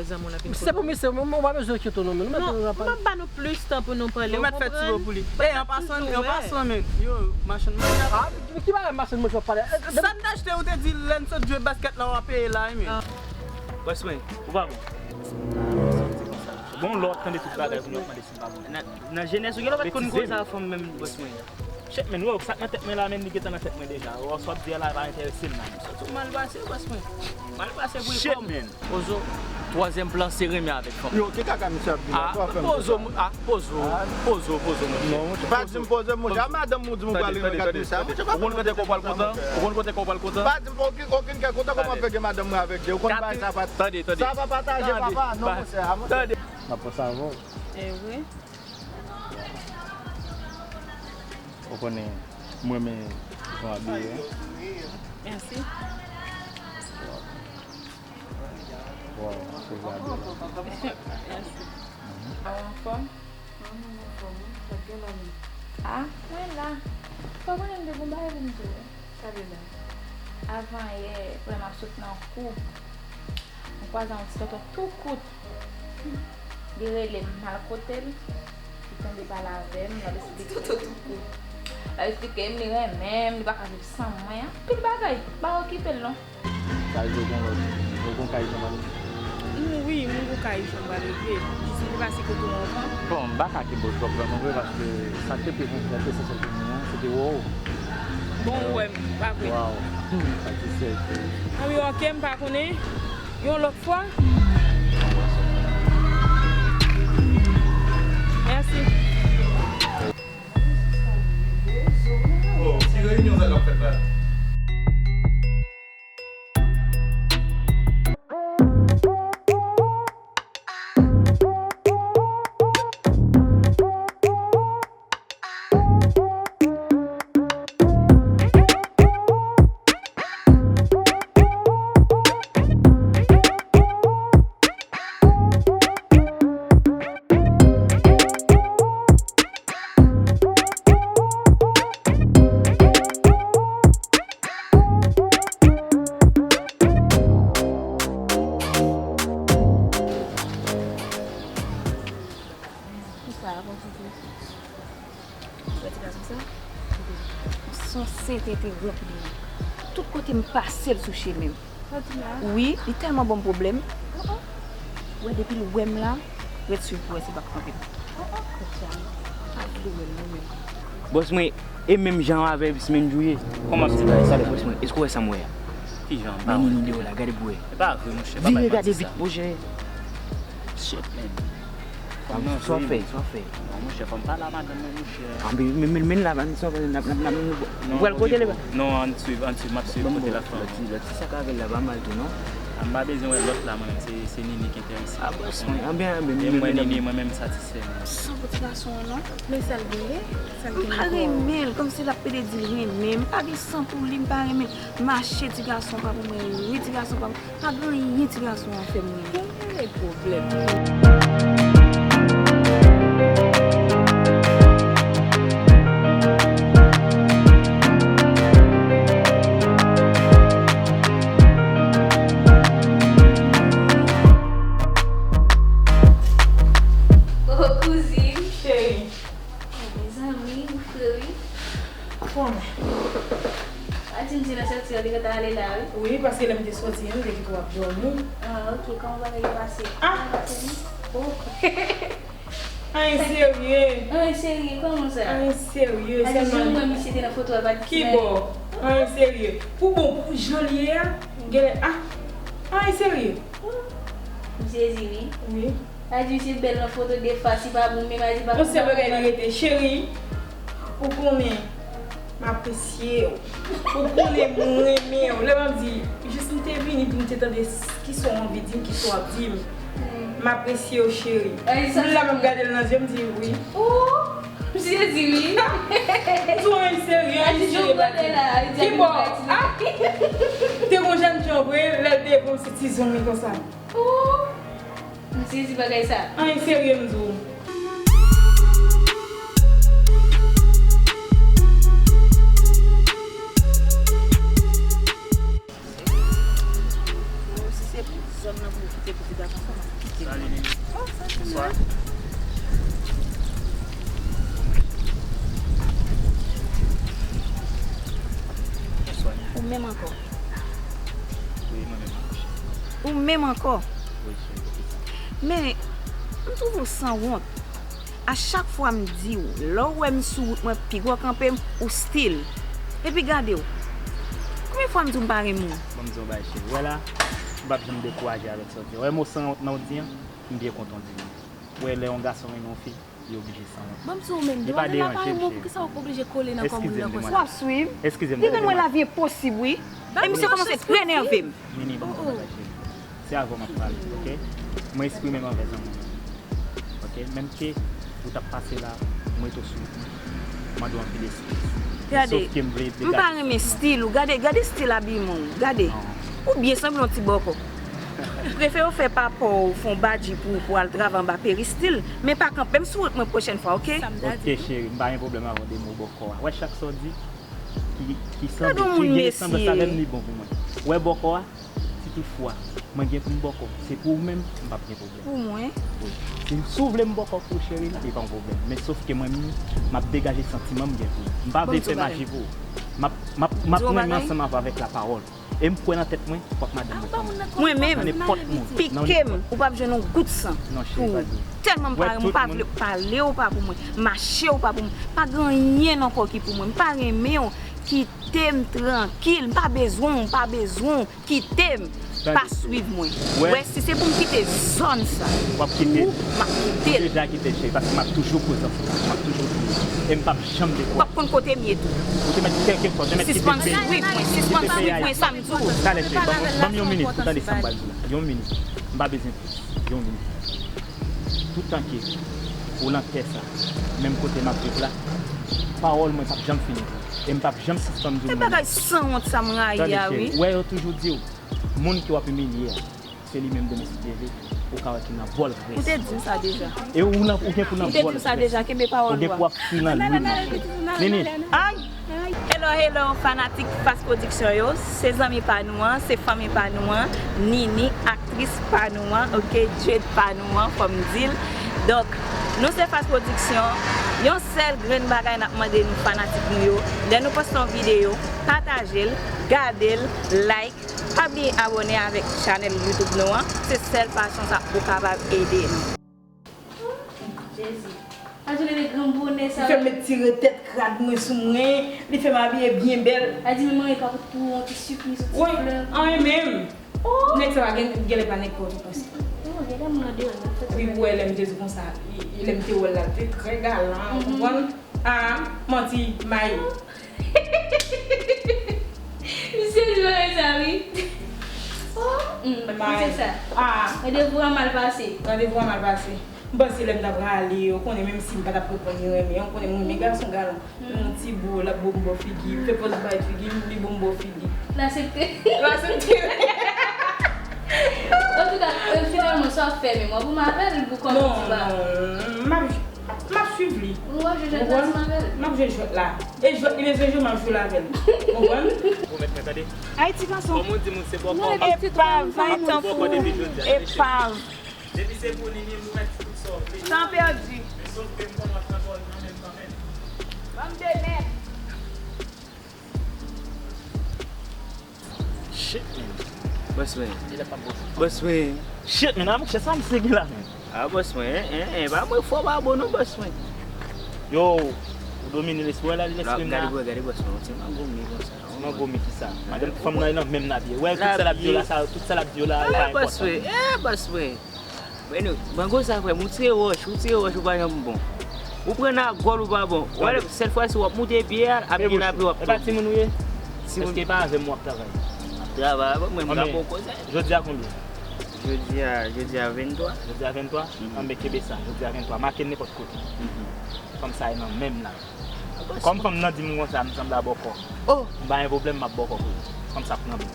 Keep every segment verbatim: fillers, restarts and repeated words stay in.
Se pou misye, mwen, mwen pa bezwen kite w non, men nou mèt. Non, m ap ba nou plis tan pou nou pale, ou konprann? Ou mèt fè ti mo pou li. E, an pasan, an pasan, men, yo, machann manje. Ah, ki bagay machann manje w ap pale? Sa n t achte, ou te di lè n sot jwe baskèt la, w ap peye la, wi, men. Bòs mwen, ou pa bon. Bon, lè w ap tande tout bagay, pou nou ap mande si m pa bon. Nan, nan jenès ou genlè pa t konn koze a fanm menm, bòs mwen. Shit, man, wow, sa k nan tèt mwen la, man, li gentan nan tèt mwen deja. Wow, sa w ap di a la pa enterese m la, man. Sòti w mal pase, bòs mwen. Mal pase pou kò m. Shit, man. Pozo, twazyèm plan se renmen avèk fanm. Yo, ki kaka misye ap di la? Ah, pozo, ah, pozo, pozo, pozo, monchè. Non, monchè, pa di m pozo, monchè. A madanm ou di m ou pral renmen, gade sa. Monchè, pa fè sa, monchè. Ou konn kote kò w pral kontan? Ou konn kote kò w pral kontan? Pa di m okenn, okenn kè kontan, kòman fè gen madanm mwen avèk de? Ou konn bagay sa pa. Tande, tande. Sa pa pataje, papa. Non, monchè, a, monchè. N ap panse avè w. E vre. Ou konnen, mwen renmen jan w abiye a. Mèsi. Wow, se jan abiye. Mèsi. Ou anfòm? Mwen anfòm, wi. Sa k gen la menm? Ah, mwen la. Ou pa konnen m te gon bagay pou m di w. Sa vle la? Avan yè, frè m ap sot nan kou. Mwen kwaze yon ti tonton tou kout. Li rele m, m al kote l. Li tande pale avè m, l ap eksplike. Tonton tou kout. L ap eksplike m, li renmen m, li pa ka viv san mwen. Anpil bagay. M pa okipe l non. Sa vle di w gon lòt, w gon kay Jean Marie? M, wi, m gon kay Jean Marie vre. Jis m te pase kote w anvan. Bon, m pa ka kenbe w twòp lontan vre, paske sa k te pi enpòtan, esansyèl pou mwen an, se te wè w. Bon, ou wè m, pa vre? Waw, satisfè. Anben, ok, m pa konnen. Yon lòt fwa. Mèsi. Oh, ti reyinyon sa k ap fèt la. Ou wè ti gason sa? Se yon sentete ranpli. Tout kote m pase l sou chemen m. Sa w di la? Wi, li tèlman ban m pwoblèm. Ou wè depi l wè m la, rèd swiv pou wè si l p ap twonpe m. Pa vle wè m non menm. Bòs mwen, e menm jan avè Bismen Djouye. Kòman se bagay sa la? Bòs mwen, èske w wè sa m wè a? Ki jan? Men Nini deyò la, gade pou wè. E pa vre, monchè, pa bay manti sa. Vire gade vit, monchè. Shit, man. Sa w fè, sa w fè. Non, monchè, fò m pale a madanm mwen, monchè. Ah, men, men, men, men la, man, sa w fè, n ap, n ap, n ap, nou pral kote li, ba? Non, ann swiv, ann swiv, m ap swiv kote l ap fè. Lòt ti, lòt ti sa k avè l la pa mal tou, non? Ah, m pa bezwen wè lòt la, mwen menm, se, se Nini ki enterese m. Ah, bòs mwen, anben, anben, e mwen, Nini, mwen menm, m satisfè. San pou ti gason an, non. Men sa l genyen, sa l genyen pou ou? M pa renmen l, kòmsi l ap pede di l renmen m. M pa gen san pou li, m pa renmen l. Mache ti gason pa pou mwen, ri ti gason pa pou, pa gen anyen ti gason an fè m renmen. Genlè pwoblèm. Oh, kouzin. Cheri. Mezanmi, ou fre wi. Kòman? Pa di m se nan sòti an te gentan ale la wi. Wi, paske lè m te sòti an, m te kite w ap dòmi. Ah, ok, kòman bagay yo pase? Ah! Kòman pase wi? Oh. Anyen serye. Anyen serye, kòman sa? Anyen serye, sèlman. Jan m wè misye te nan foto a, pa di ki bò? Anyen serye. Pou bon, pou jan l ye a, genlè, ah! Anyen serye. M sezi wi. Wi. Sa di misye bèl nan foto de fas, li pa bon menm, sa di pa bon. Yon sèl bagay li rete, cheri, ou konnen m apresye w. Ou konnen m renmen w. Lè m ap di, jis m te vini pou m te tande s-, kisa w anvi di m, kisa w ap di m. M apresye w, cheri. M la, m ap gade l nan zye, m di wi. Oh, m sezi wi. M di w anyen serye, anyen serye pa di. Ki bò? Ah! Te gon jènjan vre, lè l devan m se ti zong li konsa. Oh! M sezi bagay sa. Anyen serye m di w. Si se pou Zòn nan pou kite pou ti gason sa, m ap kite. Salut, Nini. Oh, salut, Bonswa. Bonswa, Nini. Ou menm ankò. Wi, mwen menm ankò, cheri. Ou menm ankò. Wi, cheri, poukisa? Men, m twouve w sanwont. A chak fwa m di w, lè w wè m sou wout mwen, pi gwo kanpe m, ou still. Epi gade w. Konbyen fwa m di w m pa renmen w? Ban m di w yon bagay, cheri. Wè la, m p ap janm dekouraje avèk sa w di. Wè mo sanwont nan w di an, m byen kontan w di li. Wè lè yon gason renmen yon fi, li oblije sanwont. Ban m di w menm, li pa deranje m, cheri. Poukisa w oblije kole nan kò moun nan konsa? W ap swiv. Eskize m, eskize m. Li konn wè lavi enposib, wi. E misye kòmanse trè nève m. Nini, ban m di w yon bagay, cheri. Se avè w m ap pale, oke? Mwen eksprime m anvè zanmi mwen. Oke? Menm ke ou t ap pase la, mwen tou sou wout mwen. Mande w anpil eskiz. Gade, m pa renmen stil ou. Gade, gade stil abiman w. Gade. Ou byen sanble yon ti bòkò. M prefere w fè papa w fè yon badji pou ou pou w al travay anba peristil, men pa kanpe m sou wout mwen pwochèn fwa, oke? Oke, cheri, m pa gen pwoblèm avè w de mo bòkò a. Wè chak sa w di, ki, ki sanble, ki gen resanblans avè m, li bon pou mwen. Wè bòkò a, si toutfwa mwen gen pou m bòkò, se pou ou menm, m p ap gen pwoblèm. Pou mwen? Wi. Si, si w vle m bòkò pou ou, cheri, li pa yon pwoblèm. Men sof ke mwen menm, m ap degaje santiman m gen pou ou. M pa vle fè maji pou ou. M ap, m ap, m ap renmen ansanm avè w avèk lapawòl. E m kwè nan tèt mwen, w ap madanm mwen kanmenm. Mwen menm, nan nenpòt moun, pike m, ou p ap jwenn yon gout san. Non, cheri, pa di. Tèlman m pa renmen w, m pa vle pale w pa pou mwen, mache w pa pou mwen. Pa gen anyen nan kò w ki pou mwen. M pa renmen w, kite m trankil. M pa bezwen w, m pa bezwen w. Kite m, pa swiv mwen. Wè, si se pou m kite zòn sa, w ap kite l. M ap kite l. Ou deja kite l, cheri, paske m ap toujou prezan sou ou. M ap toujou di w. E m p ap janm dekouraje. W ap konn kote m ye tou. Ou te mèt kèlkeswa, ou te mèt kite peyi. Sispann swiv mwen, sispann swiv mwen, sa m di w. Talè, cheri, ban m, ban m yon minit pou tande sa m pral di w la. Yon minit. M pa bezwen plis. Yon minit. Toutan ke ou nan tè sa, menm kote m ap viv la, pawòl mwen p ap janm fini. E m p ap janm sispann di w mwen. Se bagay sanwont sa m rayi a, wi. Tande, cheri, ou wè yo toujou di w, moun ke w ap imilye a, se li menm demen si Dye vle, ou ka wè ki nan bòl vre. Ou te di m sa deja. E ou nan, ou gen pou nan bòl vre. Ou te di m sa deja, kenbe pawòl ou a. Ou gen pou ap swi nan lwil nan, cheri. Nini. Ay! Hello, hello, fanatik Fast Production yo. Se zanmi pa nou an, se fanmi pa nou an, Nini, aktris pa nou an, oke, Jade pa nou an, fò m di l. Donk, nou se Fast Production. Yon sèl grenn bagay n ap mande nou fanatik nou yo, lè nou poste yon videyo, pataje l, gade l, like, pa bliye abòne avèk chanèl YouTube nou an. Se sèl fason sa ou kapab ede nou. Jezi. Adye, lè granm bonè sa. Li fè m met ti retèt krad mwen sou mwen, li fè m abiye byen bèl. Adye, men manyen kapot pou yon ti sipriz, yon ti flè. Wi, anyen menm. Oh! Nèg sa pa gen, genlè pa nèg pa w tou panse. Non, genlè moun andeyò, nan fèt. Wi, ou wè lè m te di konsa, lè m te wè l la, l te trè galan, ou konprann? Ah, manti, may. Misye di bagay sa, wi. Oh, mm, misye sa. Ah. Randevou a mal pase. Randevou a mal pase. M panse lè m ta prale, ou konnen menm si m pa t ap reponn li renmen, ou konnen m renmen gason galan. Men yon ti bo, l ap bo m bò figi, m fè pòz bay figi, li bo m bò figi. L aksepte. L aksepte. Antouka, euh, finalman, sa w ap fè menm, w ap renmen avè l pou kòman ti ba? Non, non, m ap M ap swiv li. Ou wè jwe jwèt la ansanm avè l? M ap jwe jwèt la. E jwèt li bezwen jwe, m ap jwe l avè l. Konprann? Ou mèt mwen tande. Ayiti kanson. Kòm ou di moun se bòkò. E pa vre tankou. Bòkò depi jodi a. E pa. Depi se pou Nini, ou mèt di tout sa w vle. Tan pèdi. Men sof ke m konn w ap nan bòl kanmenm, kanmenm. Bann de mèd. Shit, man. Bòs mwen. Bòs mwen. Shit, man, a monchè, sa misye gen la, man. A, bòs mwen, en, en, en, pa mwen fò pa bon non, bòs mwen. Yo, ou domine lespri la, lespri m la. Gade, gade, bòs mwen, yon ti mangomi konsa. Ti mangomi kisa? Madanm, fanm nan, nan menm nan pye. Wè, tout sa l ap di yo la, sa, tout sa l ap di yo la, e pa enpòtan. Eh, bòs mwen. Beno, mango sa frè m, ou tire wòch, ou tire wòch, ou pa janm bon. Ou pran nan gòl, ou pa bon. Wè, sèl fwa si w ap moute pye a, ap vin apre w ap tonbe. E pa timoun ou ye? Èske e pa avè m w ap travay? M ap travay avè w, mwen m ka ba w konsèy. Jodi a konbyen? Jodi a, jodi a venntwa. Jodi a venntwa? Anben kenbe sa, jodi a venntwa. Make l nenpòt kote. Fanm sa e nan menm la. Kòm fanm nan di m konsa, m sanble a bòkò. M pa gen pwoblèm, m ap bòkò pou ou. Fanm sa ap nan menm.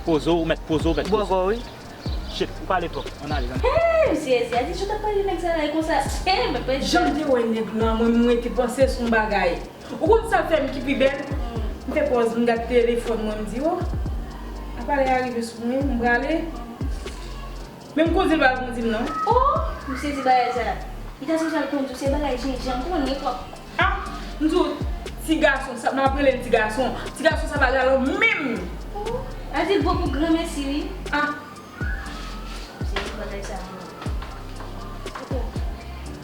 Poze w, ou mèt poze w, mèt poze w. Bòkò, wi. Shit, ou pale twòp. Ann ale, ann ale. Hey, misye Ezi a di, jan w t ap pale nèg sa la, e konsa. Hey, men pèdi. Jan m te wè nèg lan, mwen, mwen te panse se yon bagay. Ou konn sa fè m ki pi bèl? M fè pòz, m gad telefòn mwen, m di, oh, apa lè a rive sou mwen, m prale. Menm koze l pa konn di m non. Oh, m sezi bagay sa. Li ta sezi al konn di w se bagay jenjan, m konnen kòk. Ah, m di w, ti gason sa, m ap rele l ti gason. Ti gason sa pa galan menm. Oh, a di l bon pou granmèsi wi. Ah, M sezi bagay sa.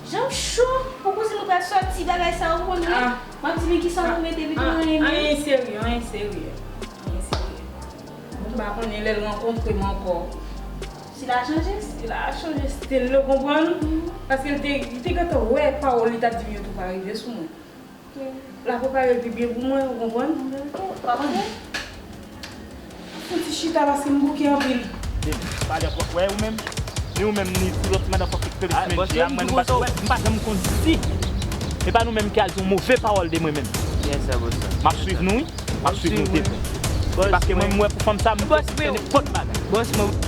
Jan m cho, pou kouzin nou pral sòti bagay sa ou konn wi. Ah. M ap di men kisa nou mete pito ah, nan men. Anyen serye, anyen serye. Anyen serye. Bon, m pa konnen lè l rankontre m ankò. Si l a chanje. Si l a chanje stil li, w konprann? Paske l te, li te gentan wè pawòl li t ap di m yo tou pa rive sou mwen. L a prepare l pi byen pou mwen, ou konprann? Pa konprann? Fouti chita paske m bouke anpil. Pale anpil. Wè ou menm? Ni ou menm, ni ti lòt madan fòk ki kele simen je a, mwen nou pa wè, m pa janm konn si. E pa nou menm ki al di yon move pawòl de mwen menm. M ap swiv nou wi. M ap swiv nou de prè. Paske mwen m wè pou fanm sa, m te nenpòt bagay.